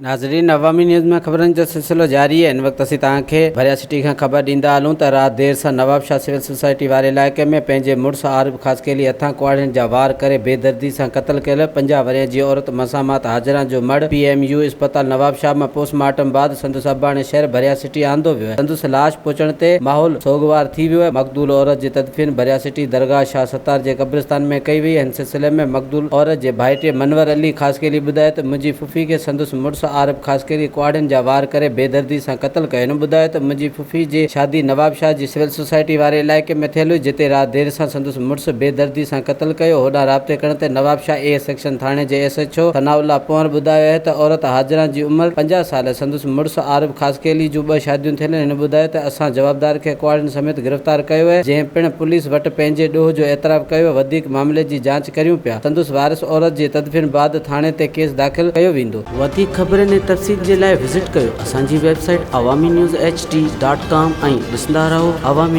ناظرين عوامي نيوز ۾ خبرن جو سلسلو جاري آهي هن وقت اسين توهان کي ڀريا سٽي کان خبر ڏيندا هلون ته رات دير سان نوابشاهه سول سوسائٽي واري علائقي ۾ پنهنجي مڙس عارب خاصخيلي هٿان ڪهاڙين جا وار ڪري بي دردي سان قتل ڪيل 50 ورهين جي عورت مسامات حاجران جو مڙهه پي ايم يو اسپتال نوابشاهه مان پوسٽ مارٽم بعد سندس اباڻي شهر ڀريا سٽي آندو ويو آهي سندس لاش پهچڻ تي ماحول سوڳوار ٿي ويو آهي مقتول عورت جي تدفين ڀريا سٽي درگاهه شاهه ستار جي قبرستان ۾ ڪئي وئي هن سلسلي ۾ مقتول عورت جي ڀائٽي منور علي خاصخيلي ٻڌايو ته منهنجي ڦڦي کي سندس مڙس عارب خاصخيلي ڪهاڙين جا وار ڪري بيدردي سان قتل ڪيو. هن ٻڌايو ته منهنجي ڦڦي جي شادي نوابشاهه جي سول سوسائٽي واري علائقي ۾ ٿيل هئي جتي رات دير سان سندس مڙس بيدردي سان قتل ڪيو. هوڏانهن رابطي ڪرڻ تي نوابشاهه اي سيڪشن ٿاڻي جي ايس ايڇ او ثناء الله پنهور ٻڌايو آهي ته عورت حاجران جي عمر 50 سال آهي سندس مڙس عارب خاصخيلي جون ٻه شاديون ٿيل آهن. هن ٻڌايو ته اسان جوابدار کي ڪهاڙين سميت گرفتار ڪيو آهي جنهن پڻ پوليس وٽ پنهنجي ڏوهه جو اعتراف ڪيو آهي وڌيڪ معاملي جي جاچ ڪريون پيا. سندس وارث عورت جي تدفين بعد ٿاڻي تي ڪيس داخل ڪيو ويندو. وڌيڪ خبرن ۽ تفصيل جي لاء وزٽ ڪيو اسان جي website Awami news H D dot com ۽ ڏسندا رهو عوامي.